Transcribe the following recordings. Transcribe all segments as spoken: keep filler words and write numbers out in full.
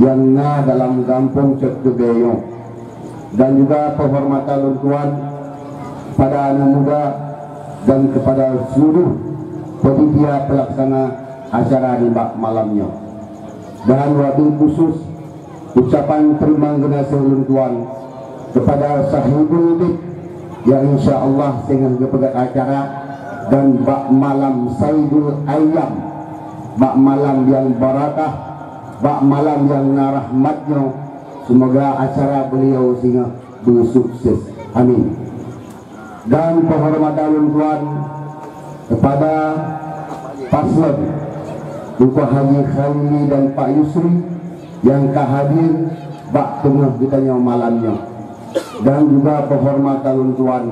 nyang na dalam gampông Cot Keubee nyoe, dan juga peuhormatan lôn tuan kepada aneuk muda dan kepada seluruh panitia pelaksana acara nibak malam nyoe. Dan wabil khusus, ucapan teurimong geunaséh lôn tuan kepada sahibul bait nyang insya Allah singoh geupeugét acara, dan bak malam saidul ayyam, bak malam nyang barakah, bak malam nyang na rahmat nyoe, seumoga acara beliau singoh beusukses. Amin. Dan peuhormatan lôn tuan kepada paslon Teungku Haji Khalili dan Pak Yusri nyang ka hadir bak teungoh geutanyoe malam nyoe, dan juga peuhormatan lôn tuan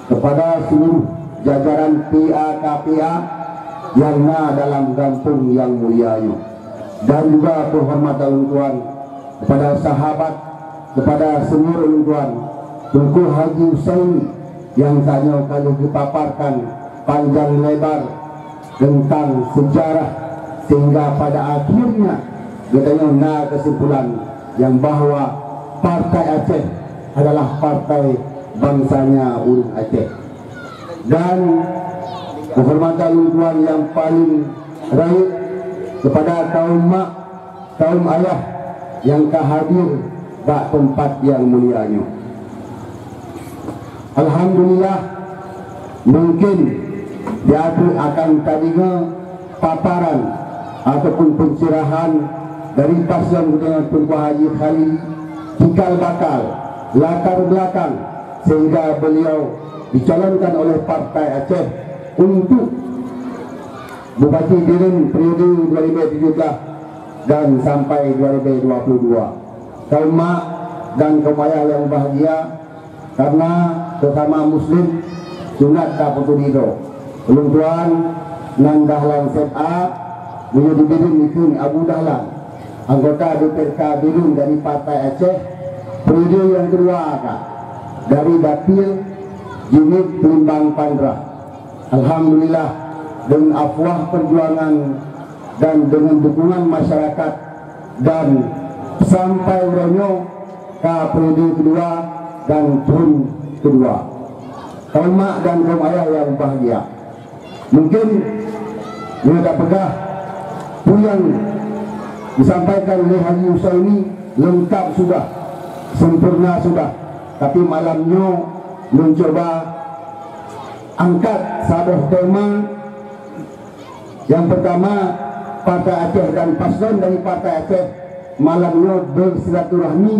kepada seluruh jajaran P A K P A nyang na dalam gampông nyang mulia nyoe, dan juga peuhormatan lôn tuan kepada sahabat, kepada senior lôn tuan, Teungku Haji Husaini, nyang tanyoe ka lheueh geupaparkan panjang lebar teuntang seujarah, sehingga pada akhirnya geutanyoe na keusimpulan nyang bahwa Partai Aceh adalah partai bangsanya ureuëng Aceh. Dan keuhormatan lôn tuan nyang paleng rayeuk kepada kaum mak, kaum ayah nyang ka hadir bak teumpat nyang mulia nyoe. Alhamdulillah, mungkin di ateueh akan tadeungoe paparan ataupun pencerahan dari paslon geutanyoe Teungku Haji Khalili, cikal bakal, latar belakang sehingga beliau dicalonkan oleh Partai Aceh untuk Bupati Bireuen periode dua ribu tujuh belas dan sampai dua ribu dua puluh dua. Kaum mak dan kaum ayah nyang bahgia, karena sesama muslim sunat tapeuturi droe. Ulôn tuan nan Dahlan Z A, meunyoe di Bireuen dikheun Abu Dahlan, anggota D P R K Bireuen dari Partai Aceh, periode nyang keudua ka, dari dapil Jimit Peulimbang Pandrah. Alhamdulillah, deungon afwah peujuangan dan deungon dukungan masyarakat, dan sampai uroe nyoe ka periode keudua dan thon keudua. Kaum mak dan kaum ayah nyang bahgia, mungkin meunyoe tapeugah peue nyang disampaikan lé Haji Husaini leungkap sudah, sempurna sudah, tapi malam nyoe lôn cuba angkat saboh tema. Nyang peurtama, Partai Aceh dan paslon dari Partai Aceh malam nyoe bersilaturahmi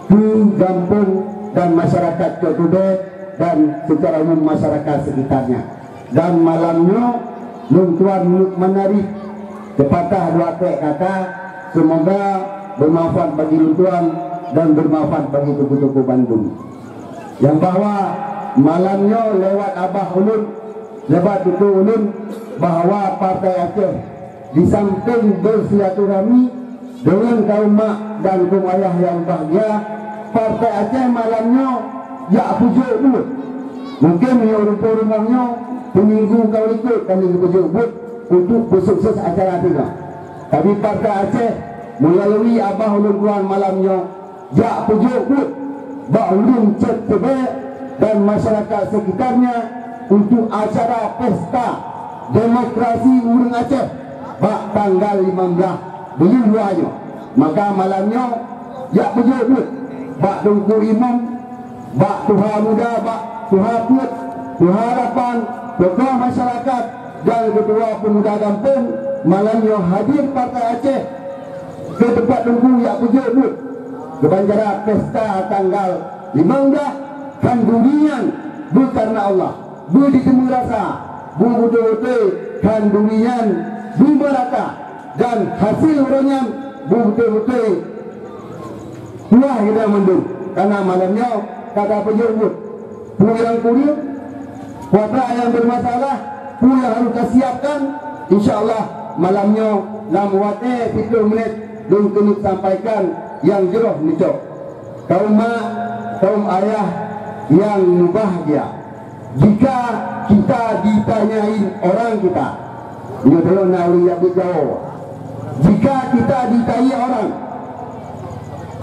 keu gampông dan masyarakat Cot Keubee dan secara umum masyarakat sekitarnya. Dan malam nyoe lôn tuan meunari teupatah dua trek kata, semoga bermanfaat bagi lôn tuan dan bermanfaat bagi teungku-teungku bandum. Nyang bahwa malam nyoe lewat abah ulôn, lewat tutoe ulôn, bahwa Partai Aceh di sampéng bersilaturahmi deungon kaum mak dan kaum ayah nyang bahgia, Partai Aceh malam nyoe jak peujok buet. Mungken meunyoe rumpok rumoh nyoe, peuminggu ka likot ka lheueh geupeujok buet untuk peusukses acara teuga. Tapi Partai Aceh meulalu abah ulôn tuan malam nyoe jak peujok buet bak ureuëng Cot Keubee dan masyarakat sekitarnya untuk acara pesta demokrasi ureuëng Aceh bak tanggal lima belas buleuen dua nyoe. Maka malam nyoe jak peujok buet bak teungku imum, bak tuha muda, bak tuha peuet, tuha lapan, tokoh masyarakat dan ketua pemuda gampông. Malam nyoe hadir Partai Aceh keu teumpat teungku jak peujok buet keubancara pesta tanggal limong blah khanduri nyan beukareuna Allah, beuditeumé rasa, beubeutôi-beutôi khanduri nyan beumeurata, dan hasil uroe nyan beubeutôi-beutôi puas geutanyoe mandum. Karena malam nyoe ka tapeujok buet peue nyang kureueng, kontrak nyang bermasalah, peue nyang harôh tasiapkan. Insya Allah malam nyoe lam watée siploh menit lôn keuneuk sampaikan nyang jroh neucok. Kaum mak, kaum ayah nyang mubahgia, jika kita ditanyai orang kita, nyoe na ureuëng nyang beujawa, jika kita ditanyai orang,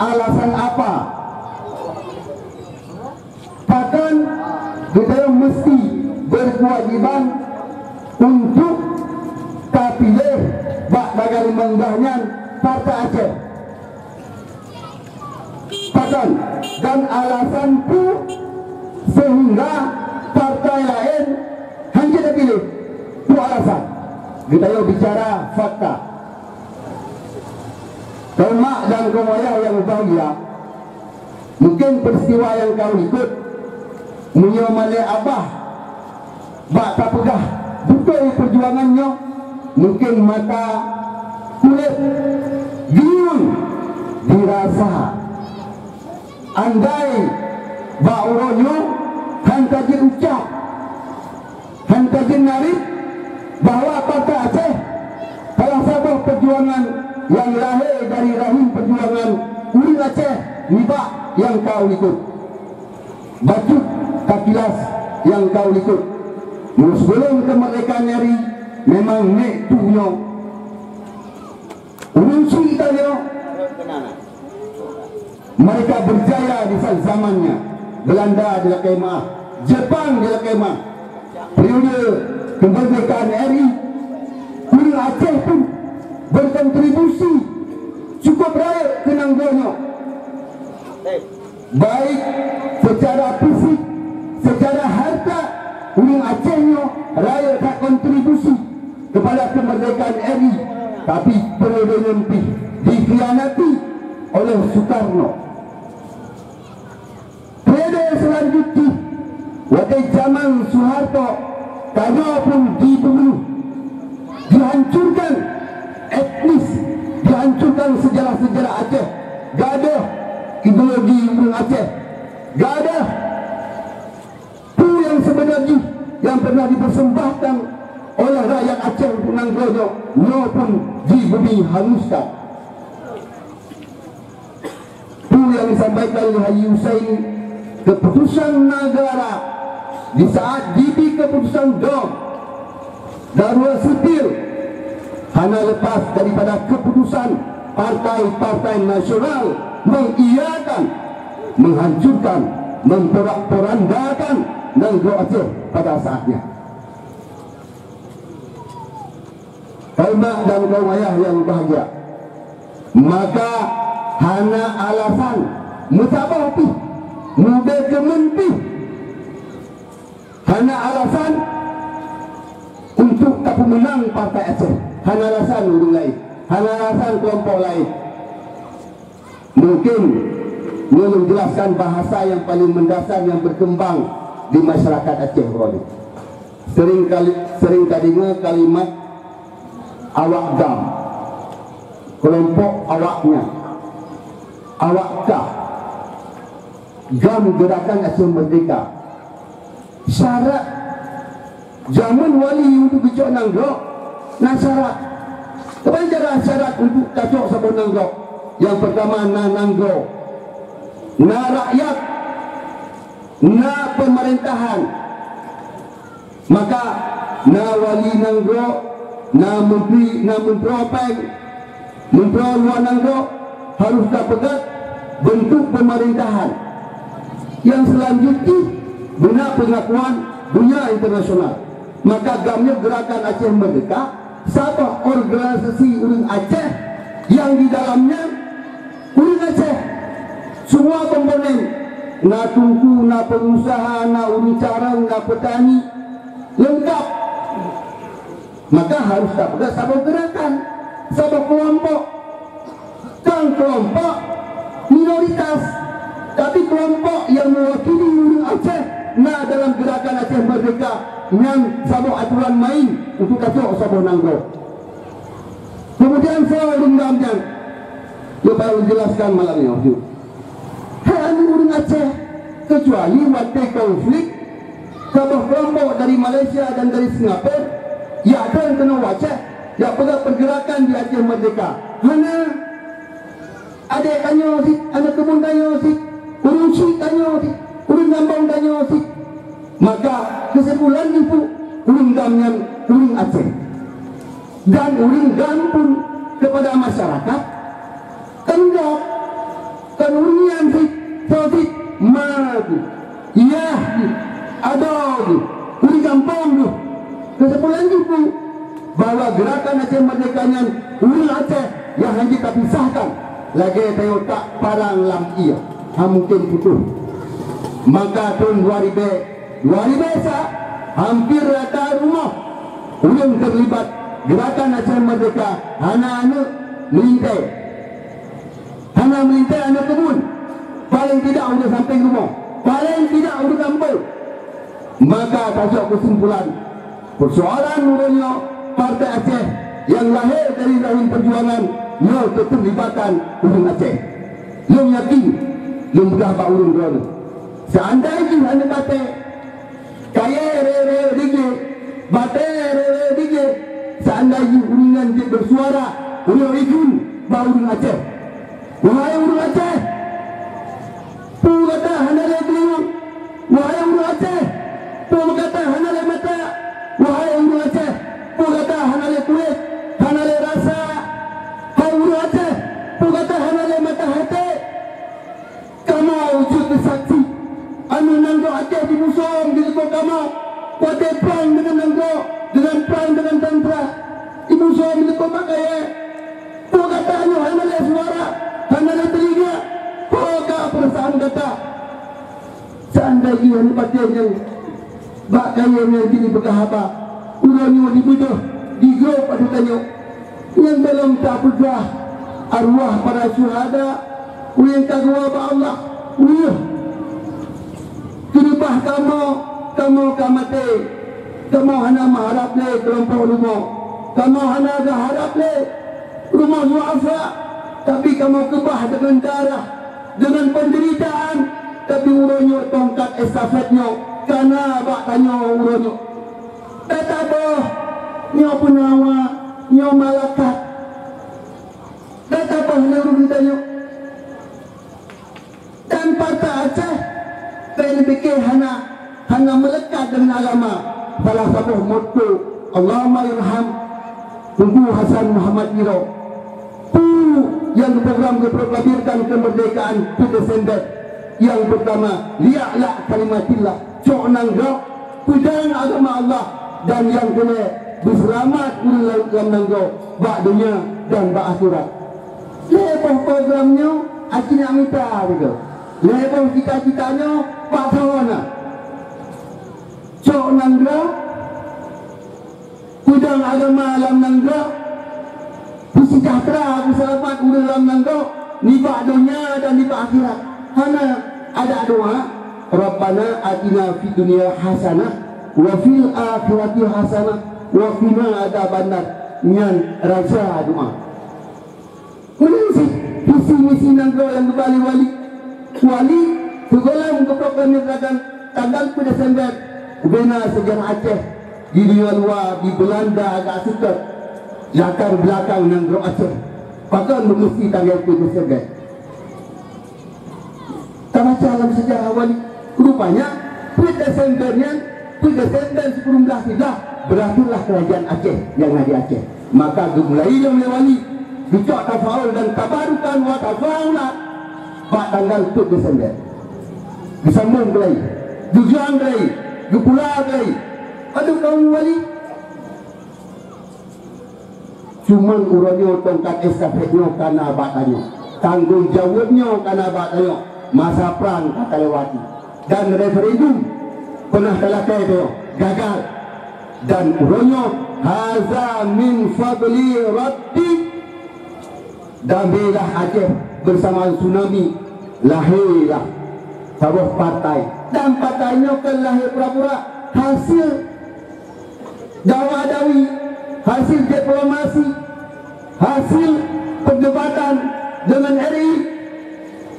Alasan apa? Pakon geutanyoe meusti berkewajiban untuk tapiléh bak taga limong blaih nyan Partai Aceh? Pakon dan alasan peue sehingga partai laén hana jeuet tapiléh? Peue alasan? Geutanyoe bicara fakta. Keumak dan keuwayah nyang bahgia, mungken peristiwa nyang ka likot, meunyoe malée abah bak tapeugah beutôi peujuangan nyoe, mungken mata kulét giun dirasa. Andai bak uroe nyoe han ka jeuet ucab, han ka jeuet narit bahwa Partai Aceh salah saboh peujuangan nyang lahé dari rahim peujuangan ureuëng Aceh nibak nyang ka likot. Bacut takilas nyang ka likot. Meunyoe sigohlom keumeurdekaan N R I memang nek tuh nyoe. Ureuëng Syiek tanyoe, mereka berjaya di saat zamannya. Belanda dilakée meu'ah, Jepang dilakée meu'ah. Periode kemerdekaan R I, ureuëng Aceh pun berkontribusi cukup rayeuk keu nanggroe nyoe. Baik secara fisik, secara harta, ureuëng Aceh nyoe rayeuk that kontribusi kepada kemerdekaan R I, tapi periode nyan pih dikhianati oleh Soekarno. Periode selanjut jih, watée jaman Soeharto, tanyoe pun dibunuh, dihancurkan etnis, dihancurkan sejarah-sejarah Aceh. Gadoh ideologi ureuëng Aceh, gadoh peue nyang seubeuna jih nyang pernah dipersembahkan oleh rakyat Aceh untuk nanggroe nyoe, nyoe pun jibumi hanguskan. Peue nyang disampaikan lé Haji Husaini, keputusan negara di saat jibi keputusan dom darurat sipil hana lepas daripada keputusan partai-partai nasional mengiyakan, menghancurkan, memporak-porandakan nanggroe Aceh pada saatnya. Hormat dan kaum ayah nyang bahgia, maka hana alasan meusaboh pih, mudé keumeuen pih, hana alasan untuk tapeumeunang Partai Aceh, hana alasan ureuëng laén, hana alasan keulompok laén. Mungkin nyoe lôn jelaskan bahasa nyang paleng meundasar nyang berkembang di masyarakat Aceh uroe nyoe. Sering kali, sering tadeungoe kalimat awak GAM, kelompok awaknya, awak kah, GAM Gerakan Aceh Merdeka. Syarat jameun wali untuk geucok nanggroe na syarat. Keuban cara syarat untuk tacok saboh nanggroe? Nyang peurtama na nanggroe, na rakyat, na peumeurintah. Maka na wali nanggroe, na menteri, na meuntroe péng, meuntroe luwa nanggroe harôh tapeugah beuntuk peumeurintah. Nyang seulanjut jih beuna peungakuan donya internasional. Maka GAM nyoe Gerakan Aceh Merdeka, saboh organisasi ureuëng Aceh nyang di dalamnya ureuëng Aceh. Semua komponen, na teungku, na pengusaha, na ureuëng carông, na petani, lengkap. Maka harôh tapeugah saboh gerakan, saboh keulompok. Kon keulompok minoritas, tapi keulompok nyang meuwakili ureuëng Aceh na dalam Gerakan Aceh Merdeka nyang saboh aturan main untuk tacok saboh nanggroe. Kemudian soal dendam nyan, nyang paleng jelaskan malam nyoe. Hai aneuk ureuëng Aceh, kecuali watée konflik, saboh keulompok dari Malaysia dan dari Singapura, jak keunoe u Aceh, jak peugah pergerakan di Aceh Merdeka. Hana. Adék tanyoe cit, aneuk keumuen tanyoe cit, ureuëng chik tanyoe cit, ureuëng gampông tanyoe cit. Maka keusimpulan jih peue, ureuëng GAM nyan ureuëng Aceh. Dan ureuëng GAM pun kepada masyarakat, enggak. Ureuëng nyan sit, soe sit, ma jih, yah jih, adoe jih, ureuëng gampông jih. Kesimpulan jih peue? Bahwa Gerakan Aceh Merdeka nyan ureuëng Aceh nyang hana jeuet tapisahkan, lagée tayue tak parang lam ié, hana mungken putôh. Maka thon dua ribée, dua ribée sa, hampir rata rumoh ureuëng teulibat Gerakan Aceh Merdeka hana aneuëk meulintée. Hana meulintée aneuëk keumun, paleng tidak ureuëng sampéng rumoh, paleng tidak ureuëng gampông. Maka tajok keusimpulan, peusoalan uroe nyoe Partai Aceh nyang lahé dari rahim peujuangan nyoe keuteulibatan ureuëng Aceh. Lôn yakin, lôn peugah bak ureuëng droeneueh, seandai jih aneuëk batée kayée ré-ré dijéh, batée ré-ré dijéh, seandai jih ureuëng nyan jeuet beusuara, uroe ikheun bak ureuëng Aceh. Wahai ureuëng Aceh, peue gata hana lé teulingong? Wahai ureuëng Aceh, peue gata hana lé mata? Wahai ureuëng Aceh, peue gata hana lé kulét, hana lé rasa? Hai ureuëng Aceh, peue gata hana lé mata até? Kamoe jeuet keu saksi. Aneuëk nanggroe Aceh jimusom di likot kamoe. Watée prang deungon nanggroe, deungon prang deungon teuntara, jimusom di likot bak kayée. Peue gata nyoe hana lé suara, hana lé teulinga? Peue ka peurasaan gata? Seandai jih aneuëk batée nyang bak kayée nyan jeuet jipeugah haba, uroe nyoe jibeudôh, jigrob ateueh tanyoe. Nyang golom tapeugah arwah para syuhada, ureuëng ka geuwoe bak Allah, weueh. Keuneubah kamoe, kamoe ka maté. Kamoe hana meuharab lé keulompok rumoh. Kamoe hana geuharab lé rumoh duafa, tapi kamoe keubah deungon darah, deungon peundeuritaan, tapi uroe nyoe tongkat estafet nyoe ka na bak tanyoe uroe nyoe. Tataboh nyoe peunawa, nyoe malakat. Tataboh lé ureuëng tanyoe. Dan Partai Aceh, P N B K hana, hana meulekat deungon agama. Salah saboh moto, Allahumma irham Teungku Hasan Muhammad Giro. Peue nyang program geuproklamirkan keumeurdekaan peuet Desember? Nyang peurtama, li'la' kalimatillah, cok nanggroe, peudang agama Allah, dan nyang keulhée, beuseulamat ureuëng lam, lam nanggroe, bak donya dan bak akhirat. Lhée boh program nyoe aci nak mita sigoe. Lhée boh cita-cita nyoe bak sahoe na. Cok nanggroe, peudang agama lam nanggroe, peusejahtera, peuseulamat ureuëng lam nanggroe, nibak donya dan nibak akhirat. Hana, adak doa, "Rabbana atina fid dunya hasanah, wa fil akhirati hasanah, wa qina adzabannar." Nyan raja doa. Meunan cit visi misi nanggroe nyang geuba lé wali. Wali sigohlom geuproklamir tanggal, tanggal peuet Desember, ubena seujarah Aceh di dunia luwa, di Beulanda agak seutôt latar beulakang nanggroe Aceh. Pakon beumeusi tanggai peuet Desember? Tabaca lam seujarah wali. Rupanya, peuet Desember nyan, peuet Desember sikureueng blaih siblaih, beuratilah keurajaan Aceh nyang na di Aceh. Maka geumulai lom lé wali, geucok tafaul dan tabarukan wa tafaula bak tanggal peuet Desember. Geusambong keulai, geujang keulai, geupula keulai. Padub kamoe wali? Cuman uroe nyoe tongkat estafet nyoe ka na bak tanyoe. Tanggong jaweueb nyoe ka na bak tanyoe. Masa prang ka talewati. Dan referendum peunah talakée tanyoe gagal. Dan uroe nyoe, "Haza min fadli Rabbi." Damé lah Aceh beusama tsunami, lahé lah saboh partai. Dan partai nyoe kon lahé pura-pura, hasil dawa-dawi, hasil diplomasi, hasil perdebatan deungon R I,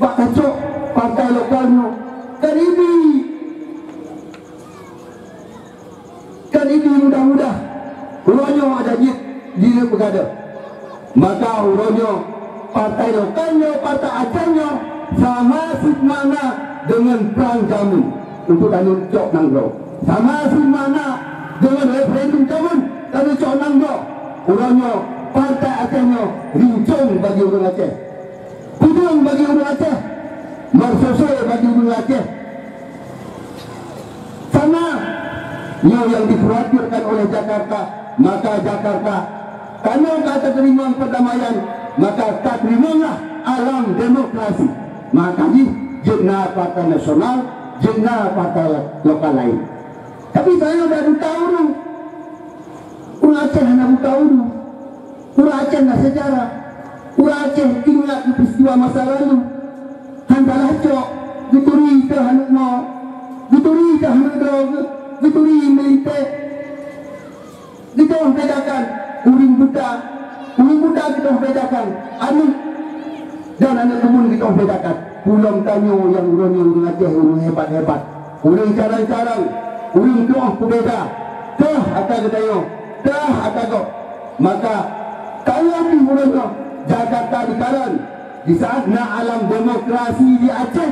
bak kacok partai lokal nyoe. Kan ibi, kan ibi mudah-mudah uroe nyoe adak jeuet di neuk peugadôh. Maka uroe nyoe, partai lokal nyoe, partai Aceh nyoe, sama cit makna deungon prang jameun untuk tanyoe cok nanggroe. Sama cit makna deungon referendum jameun tanyoe cok nanggroe. Uroe nyoe, partai Aceh nyoe rincong bagi ureuëng Aceh. Peudeueng bagi ureuëng Aceh. Meureususu bagi ureuëng Aceh. Sama nyoe nyang dikhawatirkan oleh Jakarta, maka Jakarta, tanyoe ka tateurimong perdamaian, maka tateurimonglah alam demokrasi. Maka jih jeuet na partai nasional, jeuet na partai lokal laén. Tapi tanyoe dak buta ureuëng. Ureuëng Aceh hana buta ureuëng. Ureuëng Aceh na seujarah. Ureuëng Aceh ingat keu peristiwa masa lalu. Han salah cok, geuturi teuh aneuk mo, geuturi teuh aneuk droe, geuturi meulintèe. Geutoh bedakan ureuëng buta, ureuëng buta geutoh bedakan aneuk dan aneuk keubun geutoh bedakan. Ulôn tanyoe nyang uroe nyoe ureuëng Aceh ureuëng hebat-hebat, ureuëng carang-carang, ureuëng tuoh peubeda, toh ata geutanyoe, toh ata gob. Maka tanyoe pih uroe nyoe Jakarta dikalon. Di saat na alam demokrasi di Aceh,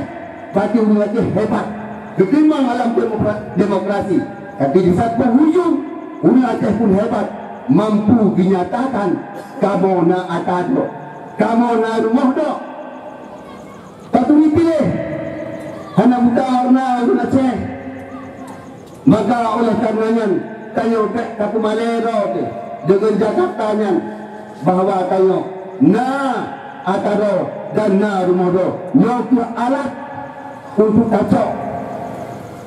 berarti ureuëng Aceh hebat. Geuteurimong alam demokra-, demokrasi. Tapi di saat penghujung, ureuëng Aceh pun hebat, mampu geunyatakan kamoe na ata droe, kamoe na rumoh droe. Paturi piléh, hana buta warna ureuëng Aceh. Maka oleh karena nyan, tanyoe bék tapeumalèe droe teuh deungon Jakarta nyan, bahwa tanyoe na ata droe dan na rumoh droe. Nyoe keuh alat untuk tacok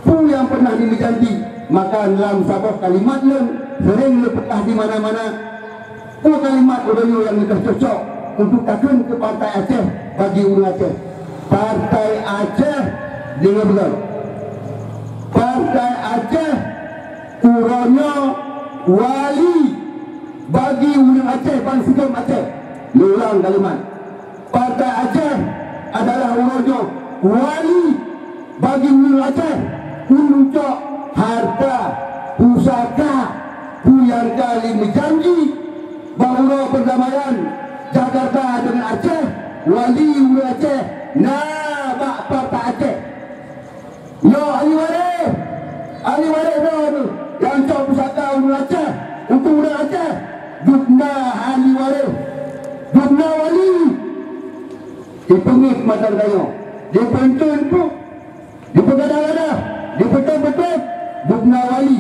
peue nyang pernah jimeujanji. Maka lam saboh kalimat lôn seuréng lôn peugah di mana-mana, Peue kalimat uroe nyoe nyang leubeh cocok untuk takheun keu Partai Aceh bagi ureuëng Aceh? Partai Aceh, deungoe beutôi. Partai Aceh uroe nyoe wali bagi ureuëng Aceh, bansigom Aceh. Lôn ulang kalimat. Partai Aceh adalah uroe nyoe wali bagi ureuëng Aceh untuk cok harta pusaka peue nyang ka lheueh meujanji bak uroe perdamaian Jakarta deungon Aceh. Wali ureuëng Aceh na bak Partai Aceh. Nyoe ahli waréh, ahli waréh droe nyang cok pusaka ureuëng Aceh untuk ureuëng Aceh. Dubna ahli waréh, dubna wali. Dipeungét mantong tanyoe, dipeuntun pun, dipeugada-gada, dipeutot-peutot, dubna wali.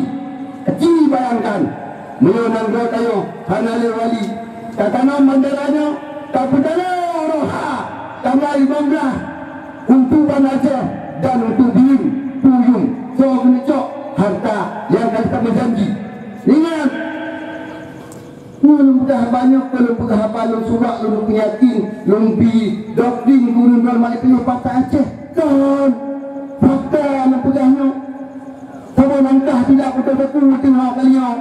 Ci bayangkan, meunyoe nanggroe tanyoe hana lé wali, tatanom bandera nyoe, tapeutaloe roha tanggai limong blaih untuk Banda Aceh dan untuk diri tuyum soe keuneuk cok harta nyang ka geutameujanji. Ingat! Nyoe lôn peugah haba nyoe, kon lôn peugah haba lôn surak, lôn peuyakin, lôn bi doktrin gurun droe malék peunoh Partai Aceh. Kon. Fakta lôn peugah nyoe. Saboh langkah tidak beutôi-beutôi teungoh kali nyoe.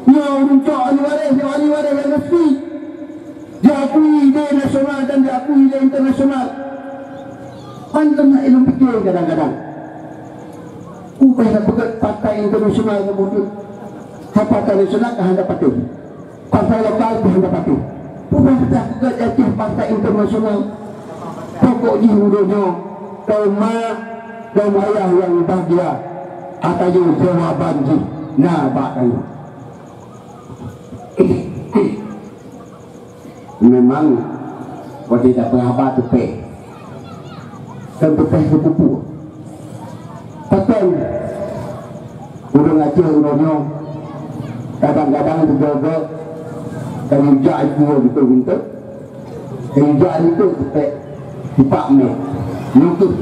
Nyoe ureuëng cok ahli waréh, nyoe ahli waréh nyang resmi. Diakui di nasional dan diakui di internasional. Mantong na ilôn pikir kadang-kadang. Ubé na peugét partai internasional nyoe beutôi. Hai partai nasional ka hana patuh. Partai lokal pih hana patuh. Peue mantong peugét Aceh partai internasional. Pokok jih uroe nyoe, kaum mak, kaum ayah nyang bahgia, ata nyoe jawaban jih na bak tanyoe. Memang watée tapeugah haba teupéh, kan teupéh keupeue-peue. Pakon ureuëng Aceh uroe nyoe kadang-kadang teugoe-goe, ka neujak ikeu beutôi-beutôi, ka neujak ikeu teupéh. Sipak mé. Nyoe kheueh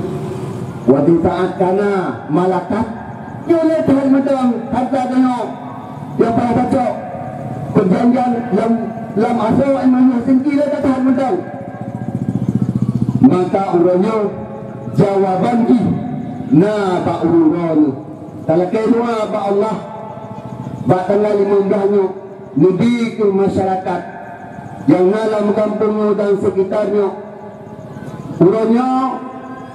watée saát ka na malakat, nyoe lé that mantong hareuta tanyoe nyang payah tacok. Peujanjian lam, lam asoe Imeum Yasin lé that mantong. Maka uroe nyoe jawaban jih na bak ureuëng droeneuh. Talakée doa bak Allah bak tanggai limong blaih nyoe. Neubi keu masyarakat nyang na lam gampông nyoe dan sekitar nyoe. Uroe nyoe,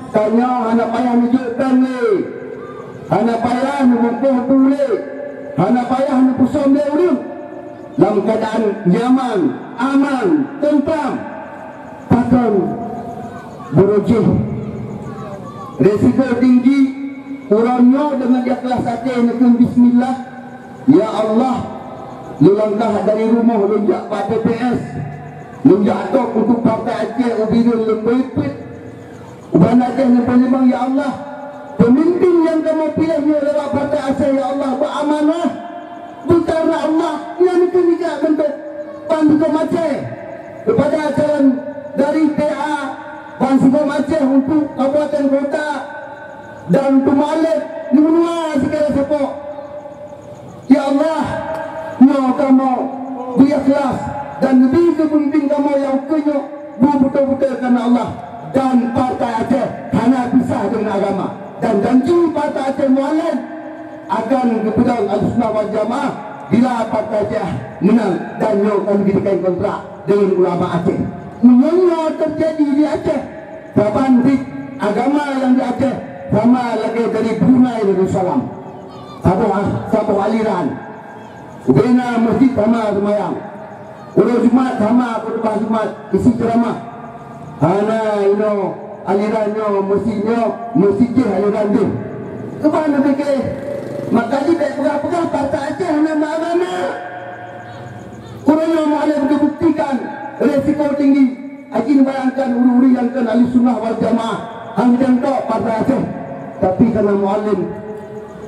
tanyoe hana payah neujok péng lé, hana payah neubungkôh bu lé, hana payah neupeusöm lé ureuëng. Lam keuadaan nyaman, aman, teuntram, pakon beureujeih. Risiko tinggi, uroe nyoe deungon ikhlas até neukheun bismillah, Ya Allah, lôn langkah dari rumoh lôn jak bak T P S, lôn jak top untuk Partai Aceh ubé lôn leumbôi peuet. Banda Aceh nyang peulimong, ya Allah, peumimpin nyang kamoe piléh nyoe lewat Partai Aceh, ya Allah, beuamanah, beukareuna Allah, nyan keuh nijak beuntuk bansigom Aceh, keupada jalan dari P A bansigom Aceh untuk kabupaten kota dan untuk mualem di menua sigala seupôt. Ya Allah, nyoe kamoe beu ikhlas dan neubi keu peumimpin kamoe nyang ukeue nyoe beubeutôi-beutôi kareuna Allah dan Partai Aceh hana pisah deungon agama. Dan janji Partai Aceh Mualem akan geupeudong Ahlussunnah wal Jamaah bila Partai Aceh meunang dan nyoe akan geuteken kontrak deungon ulama Aceh. Meunyoe nyoe teujadi di Aceh, saban biet agama nyang di Aceh sama lagée dari Brunei Darussalam. Saboh, saboh aliran. Ubena meuseujid sama seumayang. Uroe Jumat sama khutbah Jumat isi ceuramah. Hana inoe aliran nyoe, meuseujid nyoe, meuseujid jih aliran jih. Keuban neupike, maka jih bék peugah-peugah Partai Aceh hana meuagama. Uroe nyoe Mualem geubuktikan resiko tinggi. Aji neubayangkan ureuëng-ureuëng nyang kon Ahlussunnah wal Jamaah hana jangkok Partai Aceh, tapi kana Mualem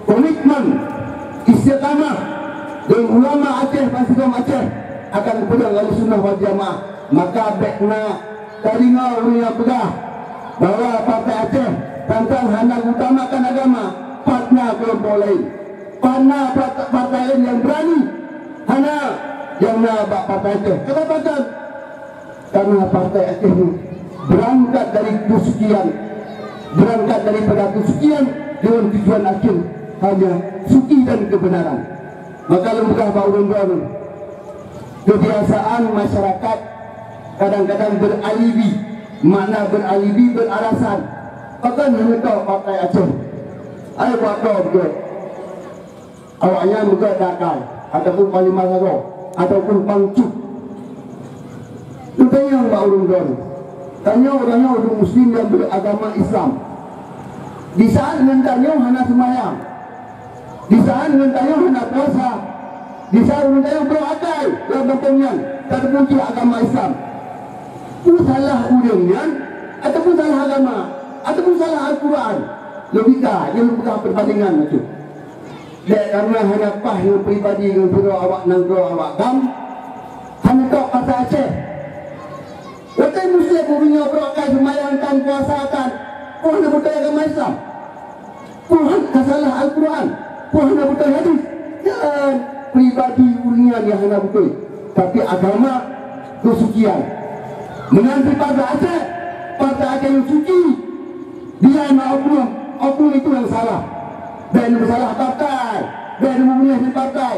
komitmen, istiqamah deungon ulama Aceh, bansigom Aceh akan geupeudong Ahlussunnah wal Jamaah. Maka bék na tadeungoe ureuëng nyang peugah bahwa Partai Aceh tantang hana geuutamakan agama, pat na keulompok laén. Pat na pat-, partai laén nyang beurani? Hana, nyang na bak Partai Aceh. Kenapa kan? Karena Partai Aceh ini berangkat dari kesucian, berangkat daripada kesucian dengan tujuan akhir hanya suci dan kebenaran. Maka lôn peugah bak ureuëng droeneuh, kebiasaan masyarakat kadang-kadang beralibi. Makna beralibi, beralasan. Pakon hana tao Partai Aceh? Ai buat tao beutôi. Awaknyan beugét dakai ataupun panglima sagoe ataupun pangcut. Neutanyong bak ureuëng droeneuh, tanyoe ureuëng nyoe ureuëng muslim nyang beragama Islam. Di saat ngon tanyoe hana seumayang, di saat ngon tanyoe hana puasa, di saat ureuëng tanyoe brok akai lam gampông nyan, tateupeue jih agama Islam. Peue salah ureuëng nyan ataupun salah agama ataupun salah Al-Quran? Logika nyang peugah perbandingan macam Dek karena hana paih ngon pribadi ngon sidroe awak nanggroe awak GAM, hana tok Partai Aceh. Watée muslim ureuëng nyoe brok akai seumayang tan, puasa tan, peue hana beutôi agama Islam? Peue hana salah Al-Quran? Peue hana beutôi hadis? Nyan pribadi ureuëng nyan nyang hana beutôi. Tapi agama keusucian. Meunan cit Partai Aceh, Partai Aceh nyang suci. Dia na oknum, oknum itu yang salah. Bék neusalah partai, bék neumuléh di partai.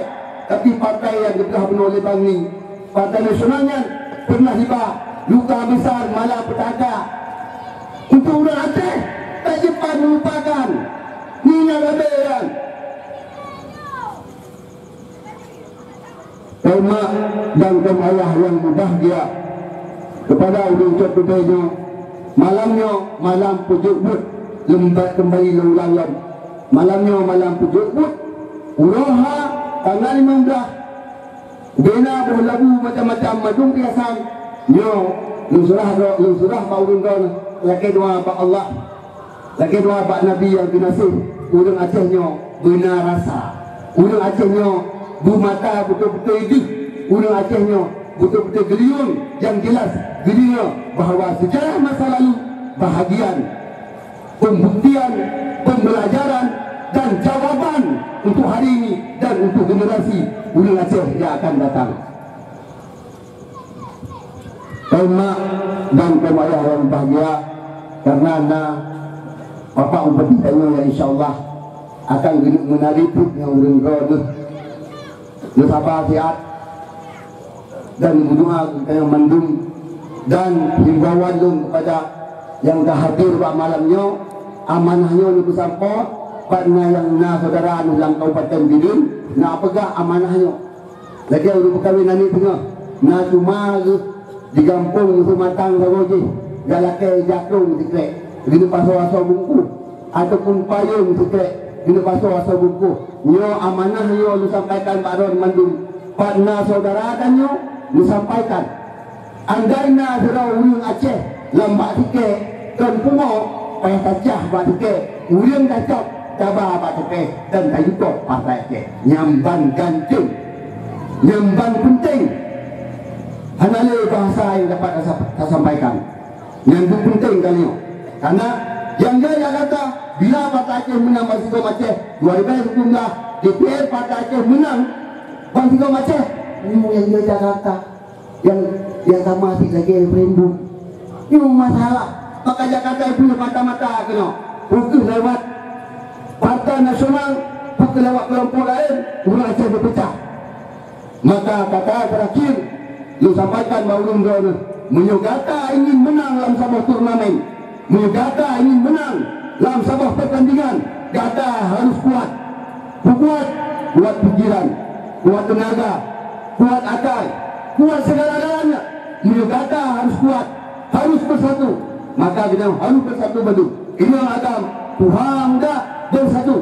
Tapi partai nyang geupeugah bunoe lé Bang Ni, Partai Nasional nyan pernah hiba luka besar malapetaka untuk ureuëng Aceh. Bék jipat meulupakan. Nina Rabe nyan. Kaum mak dan kaum ayah nyang mubahgia, keupada ureuëng cok keudée nyoe, malam nyoe malam peujeuet buet, leumbak keumbali lôn ulang lom. Malam nyoe malam peujeuet buet, uroe ha tanggal limong blaih, ubena boh labu macam-macam mandum riasan. Nyoe lôn seurah droe, lôn seurah bak ureuëng droe, lakée doa bak Allah. Lagée doa bak Nabi nyang geunaséh, ureuëng Aceh nyoe beuna rasa. Ureuëng Aceh nyoe beumata beutôi-beutôi deuh. Ureuëng Aceh nyoe beutôi-beutôi geuliyueng nyang jeulaih geudeungoe bahwa seujarah masa lalu bahagian pembuktian, pembelajaran, dan jawaban untuk hari ini dan untuk generasi ureuëng Aceh yang akan datang. Kaum mak dan kaum ayah nyang bahgia, karena na Bapak Bupati tanyoe nyang insya Allah akan geuneuk meunari pruet ngon ureuëng droe deuh. Neusaba siat dan meudoa keu geutanyoe mandum, dan himbauan lôn keupada nyang ka hadir bak malam nyoe, amanah nyoe neupeusampoe bak na nyang na syedara neuh lam Kabupaten Bireuen, na peugah amanah nyoe. Lagée ureuëng peukawen aneuk teungoh, na cuma geuh di gampông seumatang saboh jih, galakée jakong sikrek, geuneuk pasoe asoe bungkôh, ataupun payong sikrek, geuneuk pasoe asoe bungkôh. Nyoe amanah nyoe neusampaikan bak droe mandum. Pat na syedara tanyoe neusampaikan. Andai na sidroe ureuëng Aceh lam bak sikrek kon pungo, Payah tacah bak teuke, ureuëng tacok taba bak teuke dan tayukok Partai Aceh. Nyang ban ganteng, nyang ban penting. Hana lé bahasa nyang dapat tasa-, tasampaikan. Nyang tu penting kali nyoe. Karena nyang jai Jakarta, bila Partai Aceh meunang bansigom Aceh dua ribu dua puluh sembilan, D P R Partai Aceh meunang bansigom Aceh, nyoe nyang jai Jakarta. Nyang, nyang sama sit lagée referendum. Nyoe masalah. Maka Jakarta pih mata-mata keunoe. Peu kheueh lewat Partai Nasional, peu kheueh lewat kelompok laén, ureuëng Aceh geupeucah. Maka kata terakhir, lôn sampaikan bak ureuëng droeneueh, meunyoe gata ingin meunang lam saboh turnamen, meunyoe gata ingin meunang lam saboh pertandingan, gata harus kuat. Kuat, kuat pikiran, kuat tenaga, kuat akai, kuat segala-galanya. Meunyoe gata harus kuat, harus bersatu, maka geutanyoe harus bersatu bacut. Inoe agam tuha muda bersatu.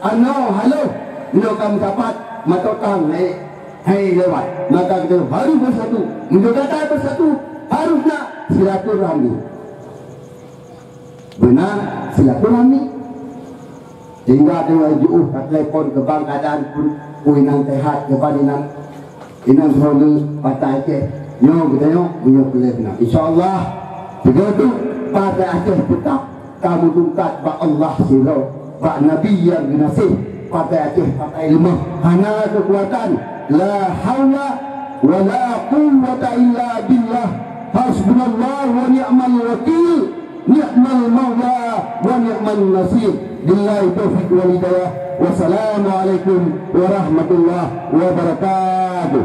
Anoe haloh, meunyoe ka meusapat, mata utang hai, hai lewat. Maka geutanyoe harus bersatu. Meunyoe gata bersatu, harus na silaturahmi. Beuna silaturahmi. Sehingga teungoh jiôh ka telepon keu bang keadaan pun, oh, inan sehat, keu bang inan, inan sehat, Partai Aceh. Nyoe geutanyoe, nyoe keu lheueh na. Insya Allah, sigoe teuk Partai Aceh teutap tameutungkat bak Allah sidroe, bak Nabi nyang geunaséh. Partai Aceh partai leumoh, hana keukuatan. La haula wa la quwwata illa billah. Hasbunallahu wa ni'mal wakil. Ni'mal maula wa ni'man nasir. Billahi taufiq wal hidayah. Wassalamualaikum warahmatullahi wabarakatuh.